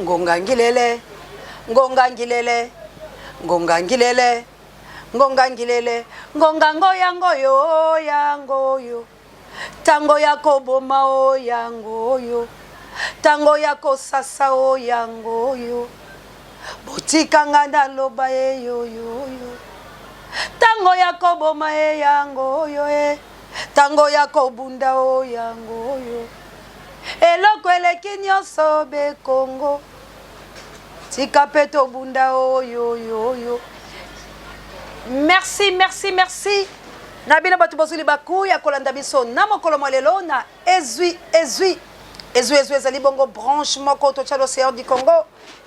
Ngonga ngilele, ngonga ngilele, ngonga ngilele, ngonga ngilele, ngonga ngo yango yo yango yo. Tango ya koboma o yango yo. Tango ya kosasa o yango yo. Botika nga naloba e yo yo yo. Tango ya koboma e yango yo e. Tango ya kobunda o yango yo. Eloko eleki nyonso be Congo. Tika pe tobunda oyo yo yo. Merci, merci, merci. Na bino bato bozwi libaku ya kolanda biso na mokolo mwa lelo na ezwi ezwi ezwi ezwi ezali bongo branche moko totya l'océan du Congo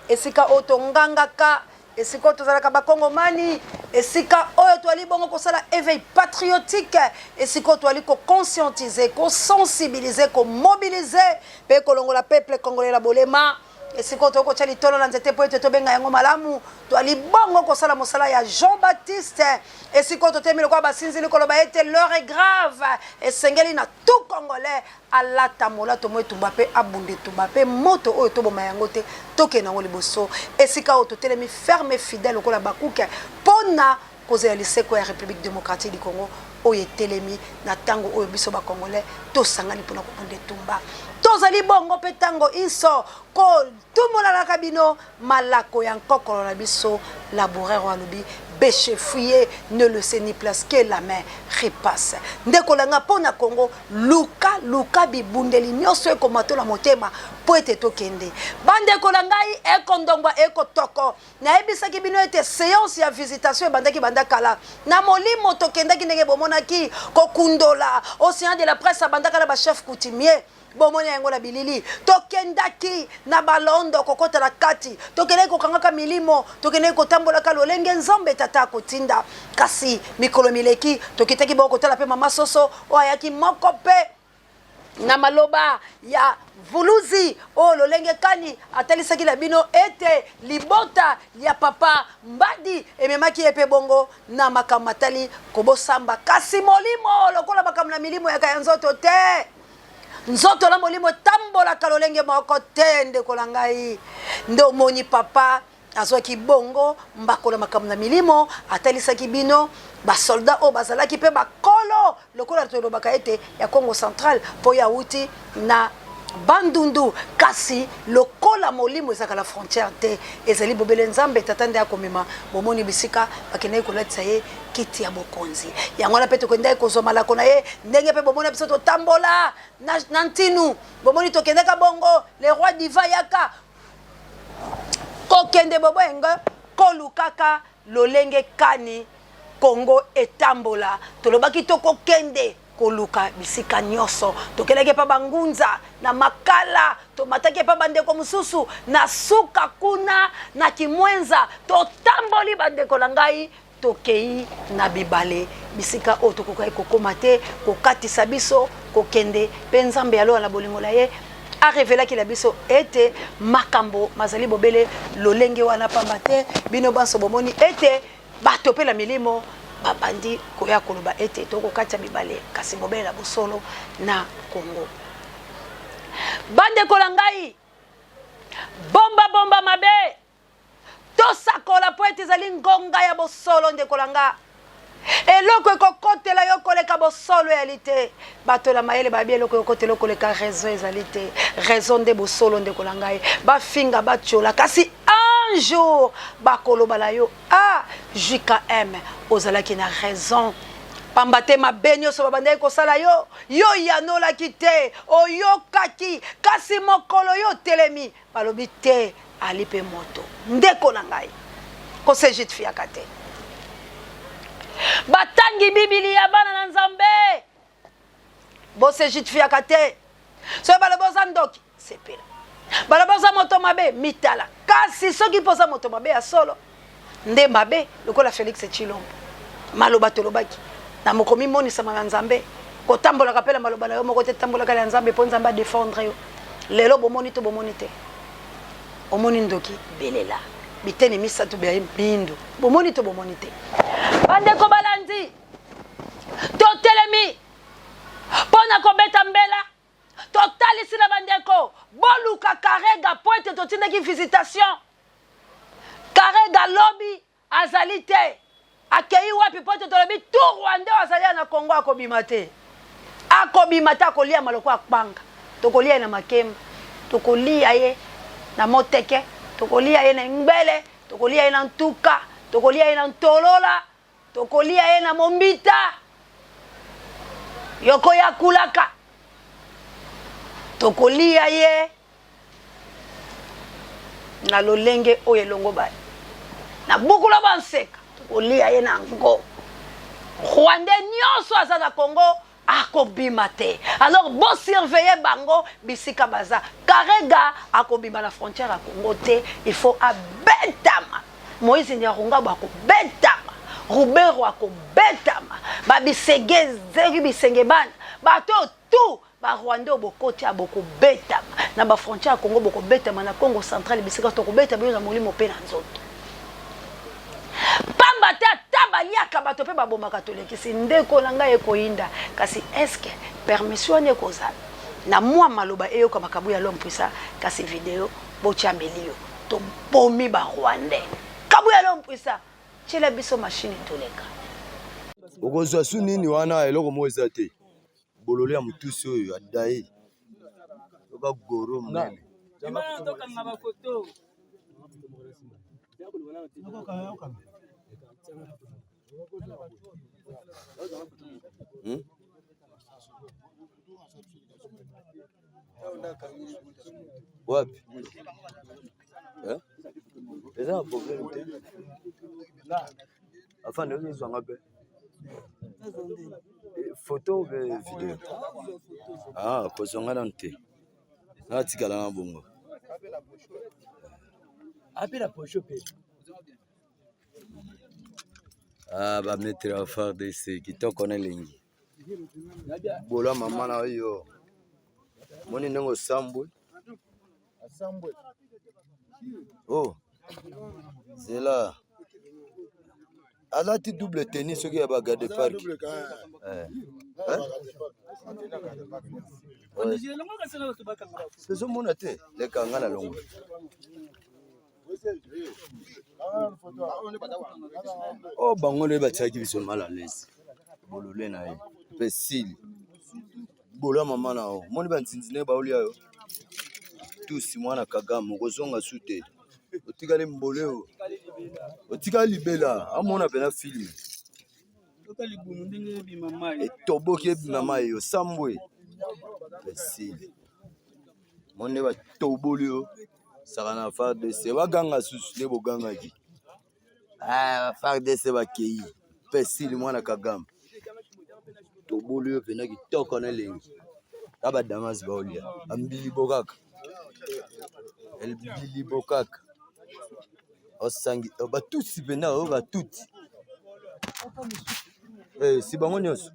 esika oyo tongangaka esika oyo tozalaka bakongomani esika oyo toali bongo kosala éveil patriotique esika oyo toali koconscientiser kosensibiliser komobiliser mpe kolongola peuple congolais na bolema esika oyo tokoki kotya litolo na nzete mpo ete tobenga yango malamu toali bongo kosala mosala ya jean baptiste esika oyo totemi lokola basinzili koloba ete l'heure est grave esengeli na tout congolais alata molato mo etumba mpe abunda etumba mpe moto oyo toboma yango te tokende yango liboso esika oyo totelemi ferme fidèle lokola bakuke mpo na kozela liseko ya République démocratique du Congo oyo etelemi na ntango oyo biso bacongolais tosangani mpona kobunda etumba tozali bongo mpe ntango inso kotumolalaka bino malako ya nkokolo na biso laboureur oyo alobi bêche fouillé ne laissez ni place que la main repasse ndeko na nga mpo na Congo luka luka bibundeli nyonso ekomatola motema mpo ete tokende bandeko na ngai ekondongwa ekotoko Nayebisaki bino ete seance ya visitation ebandaki banda kala. Na molimo tokendaki ndenge bomonaki kokundola Ocean de la presse abandaka na ba chefs coutumiers. Bomoni yango na bilili. Tokendaki na balondo kokota na kati. Tokendaki kokangaka milimo, tokendaki kotambolaka lolenge Nzambe Tata akotinda. Kasi mikolo mileki tokitaki bongo kotala pe mama Soso oyo ayaki moko pe na maloba ya vuluzi oyo lolenge kani atalisaki na bino ete libota ya papa Mbadi ememaki ye mpe bongo na makambo matali kobosamba, kasi molimo lokola makambo na milimo yaka ya nzoto te. Nzoto na molimo etambolaka lolenge moko te, ndeko na ngai. Nde omoni papa Azwaki bongo mbako na makambo na milimo, atalisaki bino basoldat oyo bazalaki mpe bakolo lokola tolobaka ete ya Congo central mpo ye awuti na Bandundu, kasi lokola molimo ezalaka na frontière te, ezali bobele Nzambe Tata nde akomema. Bomoni bisika bakendaki kolatisa ye kiti ya bokonzi, yango wana mpe tokendaki kozwa malako na ye, ndenge mpe bomona biso totambola na, na ntinu. Bomoni tokendaka bongo, le roi diva yaka Kokende boboyenge kolukaka lolenge kani Congo etambola. Tolobaki tokokende koluka bisika nyonso. Tokendaki epa bangunza na Makala, tomataki epa bandeko mosusu na suka kuna na Kimwenza. Totamboli bandeko na ngai Tokei na bibale, bisika oyo tokokaki kokoma te, kokatisa biso, kokende, mpe Nzambe ya Lola na bolingo na Ye arevelaki na biso ete makambo mazali bobele lolenge wana pamba te. Bino banso bomoni ete bato mpe na milimo babandi koya koloba ete tokokatisa bibale, kasi bobele na bosolo na Congo. Bandeko na ngai, bomba bomba mabe. Tosakola mpo ete ezali ngonga ya bosolo, ndeko na nga. Eloko ekokotela yo koleka bosolo eyali te. Bato na mayele bayebi eloko ekokotela yo koleka raison ezali te. Raison nde bosolo, ndeko na ngai. Bafinga, batiola, kasi un jour bakoloba na yo, ah, JKM, ozalaki na raison. Pamba te mabe nyonso babandaki kosala yo, yo oyanolaki te, oyokaki, kasi mokolo yo otelemi, Balobi te ali pe moto. Ndeko na ngai, ko se jutfiaka te. Batangi Biblia bana na Nzambe, bo se jutfiaka te. Soki balobi oza ndoki, sepela. Balobi oza moto mabe, mitala. Kasi soki mpe oza moto mabe ya solo, nde mabe lokola Felix Tshilombo. Maloba tolobaki na mokomimonisama na Nzambe, kotambolaka mpe na maloba na yo moko te, tambolaka na Nzambe mpo Nzambe adefendre yo. Lelo bomoni to bomoni te? Omoni ndoki belela biteni misato bya mindo, bomoni to bomoni te? Bandeko balandi, totelemi mpo na kobeta mbela, totalisi na bandeko bolu. Boluka Karega mpo ete totindaki visitation. Karega lobi azali te. Akei wapi mpo ete tolobi tout Rwandais oyo azali na Congo akobima te. Akobima te, akoliama lokola kpanga. Tokolia ye na makemba, tokolia ye na moteke, tokolia ye na ngbele, tokolia ye na ntuka, tokolia ye na ntolola, Tokolia ye na mombita yoko ya kulaka, tokolia ye na lolenge oyo elongobani na bukula banseka, tokolia ye na ngo. Rwandais nyonso aza na Congo akobima te, alors bo surveiller bango bisika baza. Karega akobima na frontière ya Congo te, il faut abetama. Moïse Nyarungabo akobetama, Ruberwa akobetama, ba bisege zeri bisenge bana bato oyo tout ba Rwandais oyo bokoti ya bokobetama na ba frontière ya Congo, bokobetama na Congo central bisika tokobeta bino na molimo mpe na nzoto. Pamba te ata baliaka bato mpe babomaka tolekisi ndeko na ngai ekoyinda kasi eske permission wana ekozala na mwa maloba eyokama Kabuya l'homme puissant kasi video botya milio tobomi ba rwandais Kabuya l'homme puissant tiela biso machine toleka. Okozwa su nini wana eloko moko eza te bolole ya motusi oyo adaye yoka goro monene. Hmm? Wapi? Eh? Eza na problème te. Afande ozozwanga mpe eh, photo mpe video. Ah, kozwanga nanu te. Natikala na bongo. Ah, ba maître ya FARDC kitoko na elengi. Bola mama na yo. Moni ndenge osambwe. Oh. Zela. Alati double tenue soki ya ba garde parc. Eh. Ezomona te leka nga na longo. Oh bango nde batiaki biso mal à l'aise. Bolole na ye pe sili. Bola mama na yo. Moni ba nzinzi ne baolia yo. Tusi mwana Kagame okozonga su te. Otikali mbole oyo. Otikali libela. Amona pena film. Etoboki ebima mai osambwe. Esili. Moni nde batoboli yo. Saka na FARDC baganga susu nde bogangaki. Ah, FARDC bakei. Pe sili mwana Kagame. Toboli yo pena kitoko na elengi. Na ba damas baolia. Ambilibo kaka. Elbilibo kaka. Osangi oh, batusi pena oyo oh, batuti. Eh, si bango nyonso.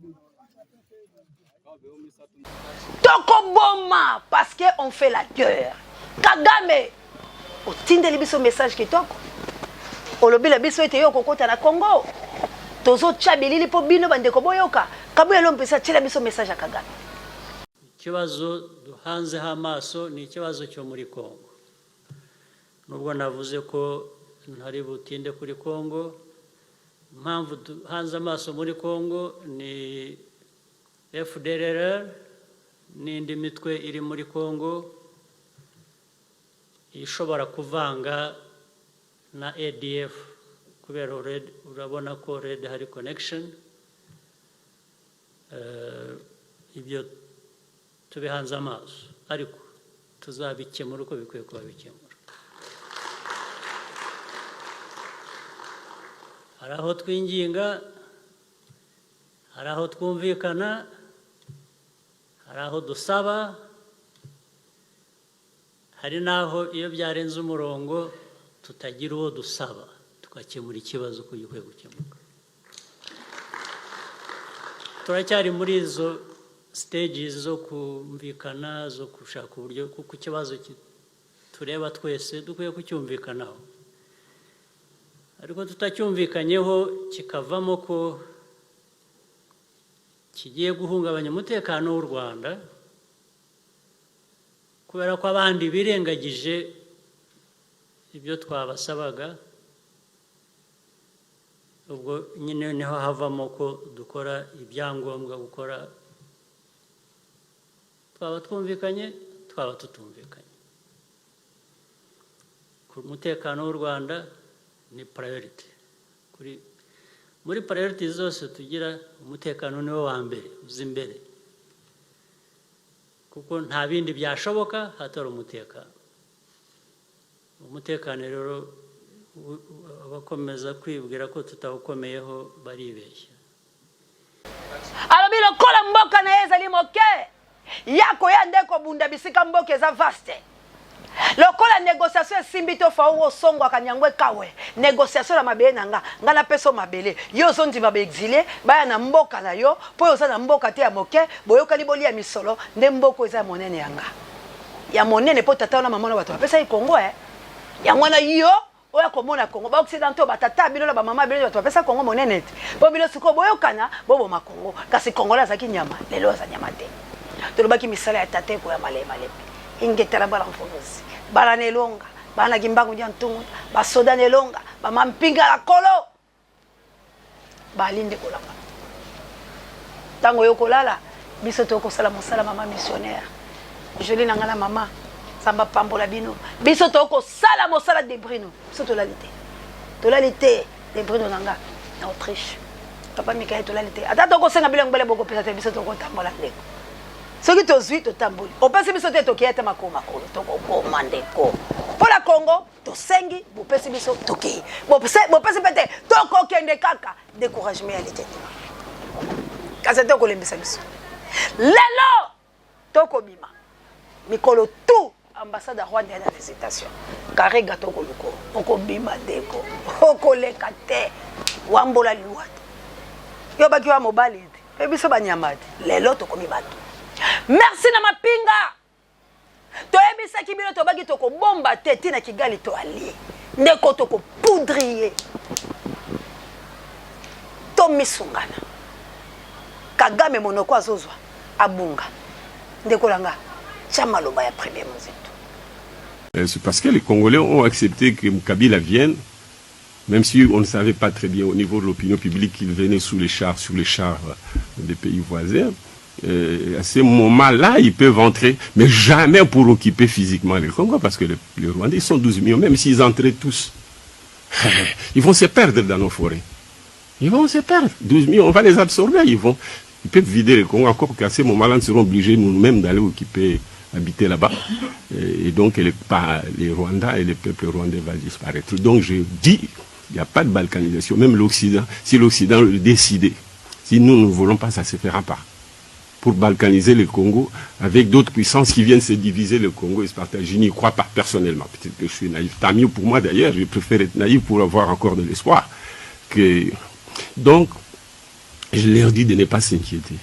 Tokoboma parce que on fait la guerre. Kagame otindeli biso message kitoko, olobi na biso ete yo okokota na Congo. Tozotya bilili mpo bino bandeko boyoka. Kabuya Lompesa atyela biso message ya Kagame. Ikibazo duhanzeho amaso ni ikibazo cyo muri Congo. Nubwo navuze ko ntari butinde kuri Congo, impamvu duhanze amaso muri Congo ni FDLR n'indi mitwe iri muri Congo ishobora kuvanga na ADF kubera urabona ko already hari connection. Ibyo tubihanze amaso ariko tuzabikemura uko bikwiye kuba bikemura. Hari aho twinginga, hari aho twumvikana, hari aho dusaba, hari n'aho iyo byarenze umurongo tutagira uwo dusaba, tugakemura ikibazo uko gikwiye gukemuka. Turacyari muri izo stages zo kumvikana, zo gushaka uburyo, kuko ikibazo tureba twese dukwiye kucyumvikanaho, ariko tutacyumvikanyeho kikavamo ko kigiye guhungabanya umutekano w'u Rwanda, Kubera ko abandi birengagije ibyo twabasabaga, ubwo nyine niho havamo ko dukora ibyangombwa gukora, twaba twumvikanye, twaba tutumvikanye ku mutekano w'u Rwanda. Ni priority kuri muri priority zose tugira, umutekano niwo wa mbere uza imbere, kuko nta bindi byashoboka hatari umutekano. Umutekano rero, abakomeza kwibwira ko tutawukomeyeho baribeshya. Alobi lokola mboka na ye ezali moke, ya koya nde kobunda bisika mboka eza vaste. Lokola négociation esimbi to fa osongwaka nyango ekawe négociation na mabele na nga, nga napesa mabele, yo ozondima baexilés baya na mboka na yo, mpo oyo oza na mboka te ya moke. Boyokani, bolia misolo nde mboka eza ya monene, ya nga ya monene, mpo tata wana, mama na bato bapesaki Kongo e yango wana. Yo oyo akomona Kongo, baoccidentaux, batata bino na bamama bino, bato bapesa Kongo monene te, mpo bino sikoyo boyokana, boboma Kongo. Kasi Congolais azalaki nyama, lelo aza nyama te. Tolobaki misala ya tata ekoya malemi malemi. Ingetala bala mfuluzi, bala na elonga, bana kimbangu dia ntungu, basoda na elonga, bamampinga na kolo bali nde kolanga. Ntango oyo kolala, biso tokosala mosala. Mama missionnaire Joli na ngai na mama, Nzambe apambola bino. Biso tokosala mosala debrino, biso tolali te, tolali te. Debrino na nga na Autriche, papa Mikael, tolali te. Ata tokosenga bilo ngbele, bokopesa te, biso tokotambola ndeko. Soki tozwi, totamboli. Opesi biso te, tokei ata makolo makolo, tokokoma ndeko. Mpo na Congo, tosengi, bopesi biso, tokei. Bopesi mpe te, tokokende kaka. Découragement ya lite te, kasi te okolembisa biso. Lelo tokobima mikolo tu ambassade ya Rwanda ya na visitation karega, tokoluko okobima ndeko, okoleka te. Wambola liwa te, yo baki wa mobali te, mpe biso banyama te. Lelo tokomi bato. Merci na mapinga. Toyebisaki bino, tobaki tokobomba te ntina Kigali toalie ndeko, tokopoudre ye, tomisungana. Kagame monoko azozwa abunga. Ndeko na nga, tya maloba ya premier Muzito. C'est parce que les Congolais ont accepté que Kabila vienne, même si on ne savait pas très bien au niveau de l'opinion publique qu'il venait sous les chars, sur les chars des pays voisins. À ce moment-là, ils peuvent entrer, mais jamais pour occuper physiquement le Congo, parce que les Rwandais sont 12 millions, même s'ils entraient tous, ils vont se perdre dans nos forêts. Ils vont se perdre. 12 millions, on va les absorber. Ils peuvent vider le Congo, encore qu'à ce moment-là, nous serons obligés nous-mêmes d'aller occuper, habiter là-bas. Et donc, les Rwandais et les peuples rwandais vont disparaître. Donc, je dis, il n'y a pas de balkanisation. Même l'Occident, si l'Occident le décidait, si nous ne voulons pas, ça ne se fera pas. Pour balkaniser le Congo avec d'autres puissances qui viennent se diviser le Congo et se partager. Je n'y crois pas personnellement. Peut-être que je suis naïf. Tant mieux pour moi d'ailleurs. Je préfère être naïf pour avoir encore de l'espoir. Que... Donc, je leur dis de ne pas s'inquiéter.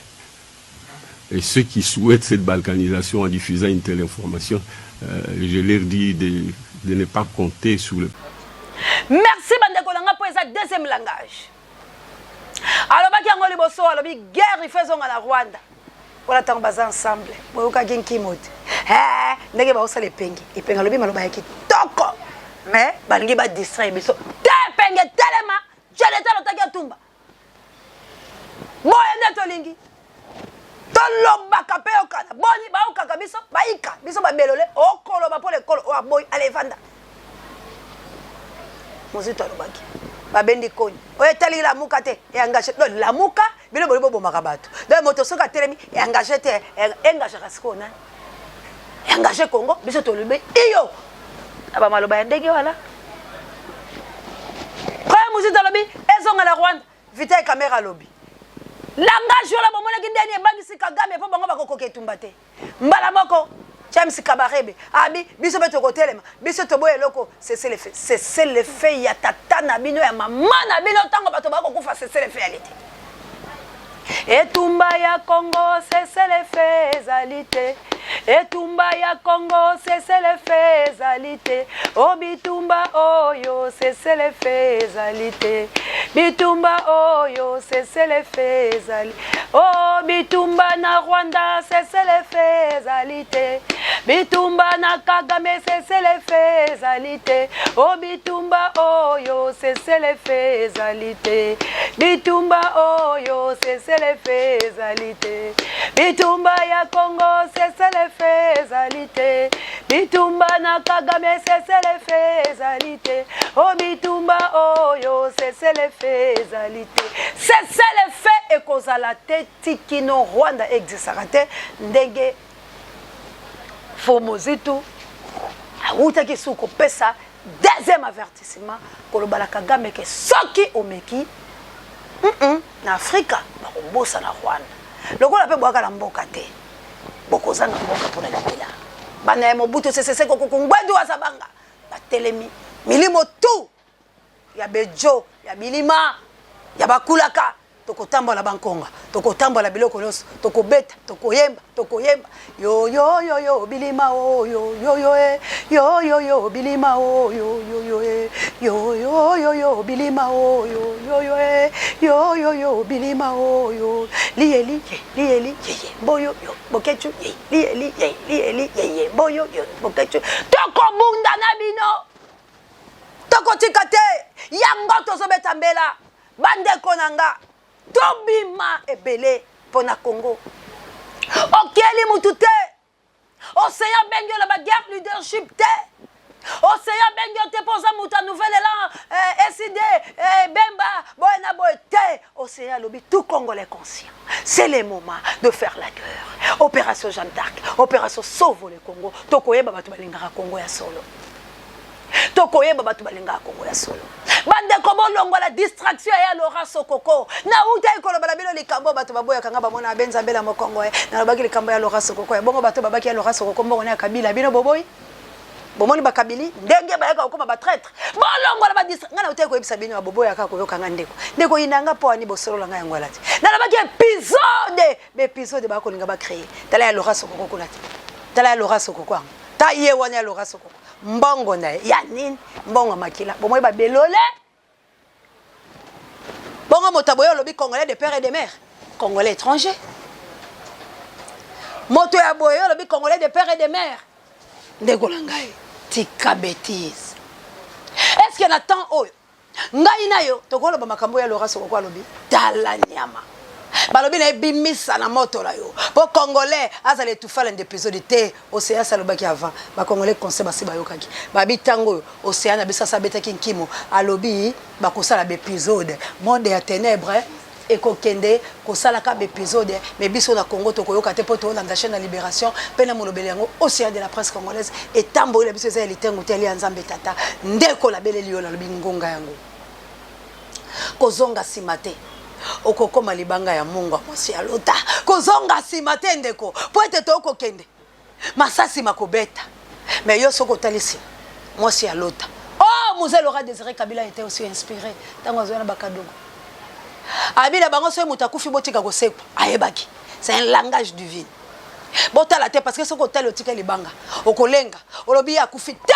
Et ceux qui souhaitent cette balkanisation en diffusant une telle information, je leur dis de ne pas compter sur le... Merci bandeko na nga, mpo eza deuxième langage. Alobaki yango liboso, alobi guerre ifo ezonga na Rwanda. Wana ntango baza ensemble, boyokaki nkimo te ndenge baosala epenge. Epenge alobi maloba ya kitoko, mais balingi badistraire biso te. Epenge telema, jeleta lotaki atumba boye nde tolingi tolobaka mpe yokana boni baokaka biso, bayika biso, babelole okoloba mpo lekolo oyo aboyi alevanda. Mozito alobaki babendi koni oyo etali Lamuka te, engage. Donc Lamuka, bino boli bobomaka bato. Donc moto soki atelemi, engage te, engageaka sikoyo nani? Engage Congo. Biso tolobi iyo na bamaloba ya ndenge wana. Premier Mozito alobi ezonga na Rwanda. Vital Kamerhe alobi langage wana, bomonaki ndeni ebangisi Kagame, mpo bango bakokoka etumba te. Mbala moko James Kabarebe abi biso mpe tokotelema, biso toboya eloko cessez-le-feu. Cessez-le-feu ya tata na bino, ya mama na bino. Ntango bato bakokufa, cessez-le-feu ya lite. Etumba ya Congo, cessez-le-feu ezali te. Etumba ya Congo, cessez-le-feu ezali te. O bitumba oyo, cessez-le-feu ezali te. Bitumba oyo cessez-le-feu ezali. Oh bitumba na Rwanda cessez-le-feu ezali te. Bitumba na Kagame cessez-le-feu ezali te. Oh bitumba oyo cessez-le-feu ezali te. Bitumba oyo cessez-le-feu ezali te. Bitumba ya Congo cessez-le-feu ezali te. Bitumba na Kagame cessez-le-feu ezali te. O bitumba oyo cessez-le-feu ezali te. Cessez-le-feu ekozala te ti kino Rwanda existaka te ndenge Fomozitu awutaki su kopesa deuxième avertissement koloba na Kagame ke soki omeki mm -mm, na Afrika bakobosana Rwanda lokola mpe bwaka na mboka te bokozanga mboka mpo na libela. Bana ya Mobutu Sese Seko Kuku Ngbendu wa Zabanga batelemi milimo tout ya bejo ya bilima ya bakulaka tokotambola bankonga tokotambola biloko nyonso tokobeta tokoyemba tokoyemba yoyoyoyo bilima oyo yoyo e yoyoyo bilima oyo yoyo e yoyoyoyo bilima oyo yoyo e yoyoyo bilima oyo liyeli ye liyeli yeye boyo yo bokecu ye liyeli ye liyeli yeye boyo yo bokecu tokobunda na bino tokotika te yango tozobeta mbela bandeko na nga tobima ebele mpo na congo okeli mutu te Oseya abengi yo na ba guerre leadership te. Oseya abengi yo te mpo oza moto ya nouvel elan eh, ECD eh, Bemba boye na boye te. Oseya alobi tout Congolais conscient. C'est le moment de faire la guerre. Opération Jeanne d'Arc, opération Sauve le Congo. Tokoyeba bato balingaka Congo ya solo. Tokoyeba bato balingaka Congo ya solo. Bandeko bolongola distraction ya Laurent Sokoko. Nautaki koloba na bino likambo bato baboyaka nga bamona abe Nzambe na mokongo ye. Nalobaki likambo ya Laurent Sokoko ya bongo bato babaki ya Laurent Sokoko mbongo na ya Kabila bino boboyi. Bomoni bakabili ndenge bayaka kokoma ba traître. Bolongola ba distraction. Nga nautaki koyebisa bino ya boboyaka koyoka nga ndeko. Ndeko yina nga po ani bosolola nga yango alati. Nalobaki épisode, ba épisode bakolinga ba créer. Tala ya Laurent Sokoko kuna te. Tala ya Laurent Sokoko yango. Ta ye wana ya Laurent Sokoko. Mbongo na ye ya nini? Mbongo ya makila. Bomoi ba belole. Bongo moto aboye olobi congolais de père et de mère. Congolais étranger. Moto ya boye olobi congolais de père et de mère. Ndeko na ngai, tika bêtise. Est-ce que na temps oyo Ngai na yo tokoloba makambo ya Laura Sokoko alobi tala nyama balobi na ye bimisa na moto na yo po congolais azala etufala nde episode te Ocean asi alobaki avant ba congolais conseil basi bayokaki babi tango oyo Ocean na biso asi abetaki nkimo alobi bakosala ba episode monde ya tenebre ekokende kosalaka ba episode mais biso na Congo tokoyoka te po tolanda chaîne ya Liberation pe na molobeli yango Ocean de la presse congolaise etamboli na biso eza ya litengu te ya Nzambe tata ndeko nabeleli yo nalobi ngonga yango kozonga nsima te okokoma libanga ya mungwa mwasi ya lota kozonga nsima te ndeko po ete tokokende masasi makobeta mais yo soki otali nsima mwasi ya lota oh mzee Laurent Désiré Kabila était aussi inspiré ntango azwa na bakadogo abi na bango soki moto akufi botika kosekwa ayebaki c'est un langage divin botala te parce que soki otali otika libanga okolenga olobi ye akufi te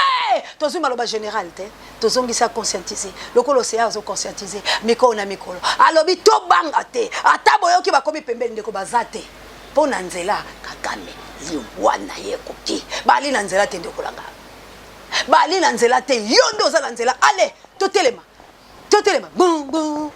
tozwi maloba général te tozongisa conscientise lokola oseya azo conscientise mikolo na mikolo alobi tobanga te ata boyoki bakomi pembeni ndeko baza te mpo na nzela Kagame liwa na ye ekoki bali na nzela te ndeko na nga bali na nzela te yo nde oza na nzela ale totelema totelema bongo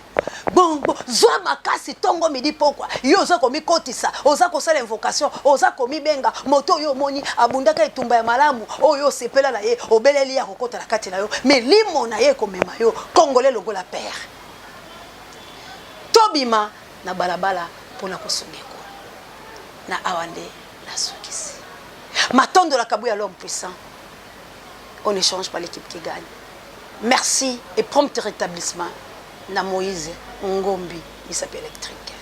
bongo zwa makasi ntongo midi pokwa yo oza komikotisa oza kosala invocation oza komibenga moto oyo omoni abundaka etumba ya malamu oyo osepela na ye obeleli ye akokota na kati na yo milimo na ye ekomema yo kongole lokola pere tobima na balabala mpo na kosunga ekolo na awa nde nasukisi matondo la kabuya l'homme puissant on ne change pas l'équipe qui gagne merci et prompt rétablissement na Moïse Ngombi misapi électrique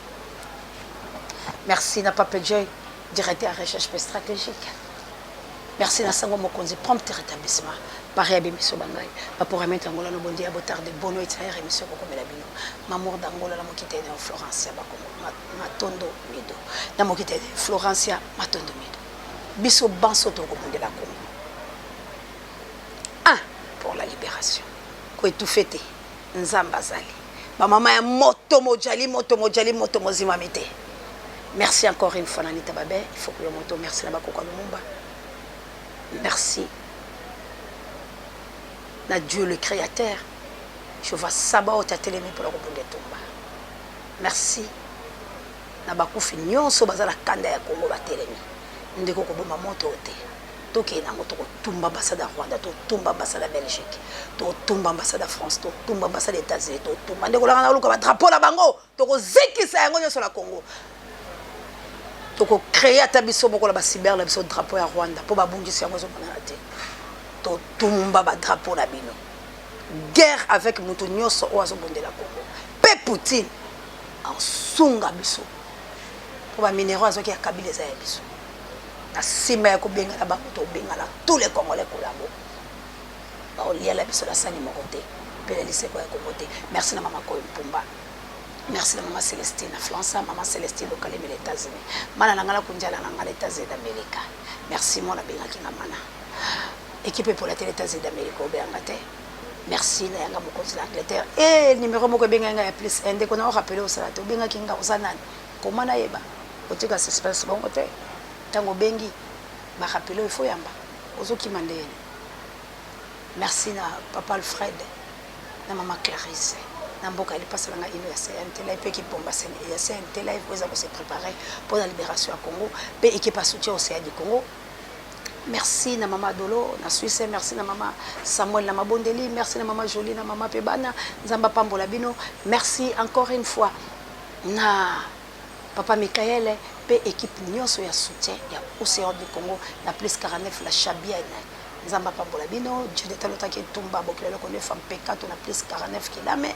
merci na Pape Joy directeur ya recherche pe stratégique merci na sango mokonzi prompt rétablissement pari ya bemiso bangai baporamete angola no bondi ya botarde bono itinéraire émission kokomela bino mamour d'angola na mokita ene florencia bakongo matondo mido na mokita ene florencia matondo mido biso banso tokobundela kongo un pour la libération koetufe te nzambe azali. Bamama ya moto mojali, moto mojali, moto mozimami te. Merci encore une fois na Anita Babe, il faut que yo moto. Merci na bakoko Lumumba. Merci na Dieu le créateur. Je vois Sabaoth atelemi mpona kobunda etumba. Merci na bakufi nyonso baza na kanda ya Congo batelemi. Ndeko koboma moto te. Tokende nango, tokotumba ambassade ya Rwanda, totumba ambassade ya Belgique, totumba ambassade ya France, totumba ambassade ya États-Unis, totumba ndeko langa na luka ba drapeau na bango, tokozikisa yango nyonso na Congo. Tokocreye ata biso moko na ba cyber na biso drapeau ya Rwanda mpo babungisi yango ezomonana te. Totumba ba drapeau na bino. Guerre avec moto nyonso oyo azobundela Congo. Mpe Poutine asunga biso mpo ba mineraux azwaki ya Kabila eza ya biso. Na nsima ya kobengana bango, tobengana tous les Congolais collabo. Baoliala biso na sani moko te mpe na liseko ya Congo te. Merci na mama Koyo Mpumba. Merci na mama Celestine na França, mama Celestine Okalemi na États-Unis. Mana na ngala kunjala na ngala États-Unis d'Amérique. Merci mwana bengaki nga mana. Équipe epola te États-Unis d'Amérique obeyanga te. Merci na yanga mokonzi na Angleterre. Eh numéro moko ebengaki nga ya plus un ndeko na rappeler osala te obengaki nga oza nani? Koma nayeba. Otika suspense bongo te. Tango obengi ba rappeler il faut yamba. Ozokima ndenge. Merci na papa Alfred na mama Clarisse na mboka ya lipasa na ngai ino ya CNT Live mpe kipomba ya CNT Live oyo eza kose préparer mpo na libération ya Congo mpe équipe ya soutien Océan du Congo. Merci na mama Dolo na Suisse, merci na mama Samuel na Mabondeli, merci na mama Jolie na mama pe bana, Nzamba pambola bino. Merci encore une fois na papa Michael pe équipe nyonso ya soutien ya Océan du Congo na plus 49 la Chabienne. Nzamba pambola bino, Dieu de talotaki etumba bokila loko nefa mpekato na plus 49 kilame.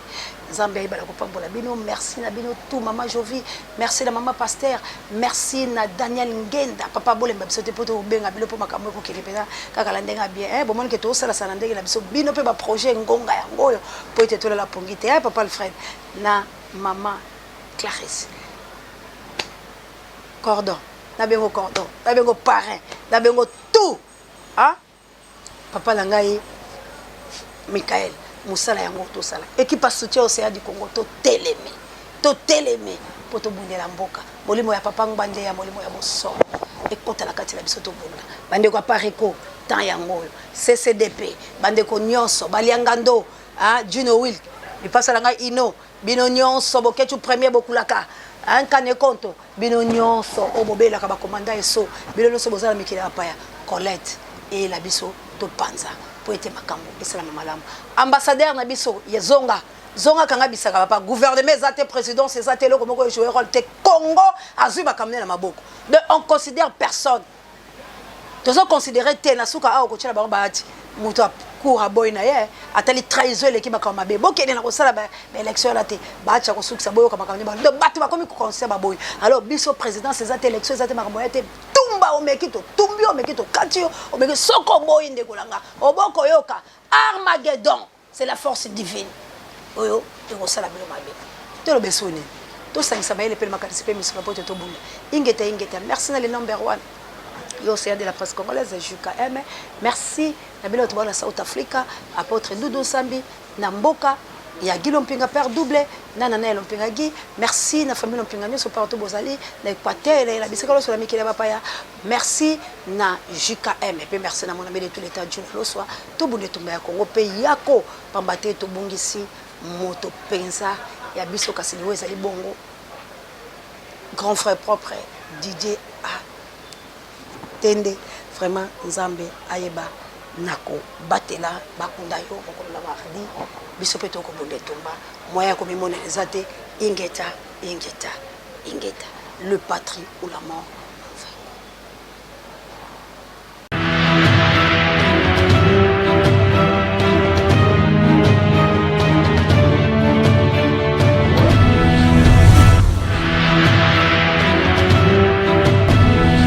Nzambe ayebala kopambola bino. Merci na bino tout mama Jovi, merci na mama Pasteur, merci na Daniel Ngenda, papa bolemba biso te poto obenga bino po makambo ekokende mpenza kaka la ndenge bien. Eh bomoni ke tosala sala ndenge na biso bino pe ba projet ngonga yango oyo po ete tolala pongi te. Eh papa Alfred na mama Clarisse. Cordon, na bengo cordon, na bengo parrain, na bengo tout. Ah papa na ngai Michael, mosala yango tosala équipe ya soutien Océan du Congo, totelemi totelemi mpo tobundela mboka. Molimo ya papa Ngbande ya molimo ya bosolo ekota na kati na biso, tobunda. Bandeko ya Pareco, temps yango oyo CCDP, bandeko nyonso baliangando, ah, Juno Will lipasa na ngai ino, bino nyonso boketu premier bokulaka nkane konto, bino nyonso oyo bobelaka bakomanda eso, bino nyonso bozala mikili ya bapaya, Colette eyela biso topanza mpo ete makambo esalama malamu. Ambassadeur na biso ya zonga zonga, kanga bisaka papa, gouvernement eza te, présidence eza te, eloko moko ejouer rôle te. Congo azwi makambo na maboko, donc on considère personne, tozo considérer te. Na suka awa kotiela bango bahati, moto akour aboyi na ye, atali trahison eleki makambo mabe, bokende na kosala baélection wana te. Bahati akosukisa, boyoka makambo nde donc bato bakomi koconsidère baboyi. Alors biso présidence eza te, élection eza te, makambo ya te. Tumba omeki, totumbi omeki, tokati yo omeki. Soki oboyi ndeko na nga, obokoyoka Armageddon, c'est la force divine oyo ekosala bino mabe. Toloba eso nini? Tosangisa mayele mpe makanisi mpe misolo mpo ete tobunda. Ingeta ingeta. Merci na le number one yo océan de la presse congolaise JKM. Merci na bino bato na South Africa, apôtre Doudou Nsambi na mboka ya Guy Lompinga, père double na nana ya Lompinga Guy. Merci na famille Lompinga nyonso partout bozali na Équateur, na bisika nyonso na mikili ya bapaya. Merci na JKM mpe merci na mon ami de tout l'état Jules Loswa. Tobunda etumba ya Congo mpe yako pamba te tobungisi moto mpenza ya biso, kasi liwa ezali bongo. Grand frère propre Didier A Tende, vraiment Nzambe ayeba na kobatela bakunda yo mokolo na mardi. Biso mpe tokobunda etumba, moyen ya komimonela eza te. Ingeta ingeta ingeta, le patrie ou la mort.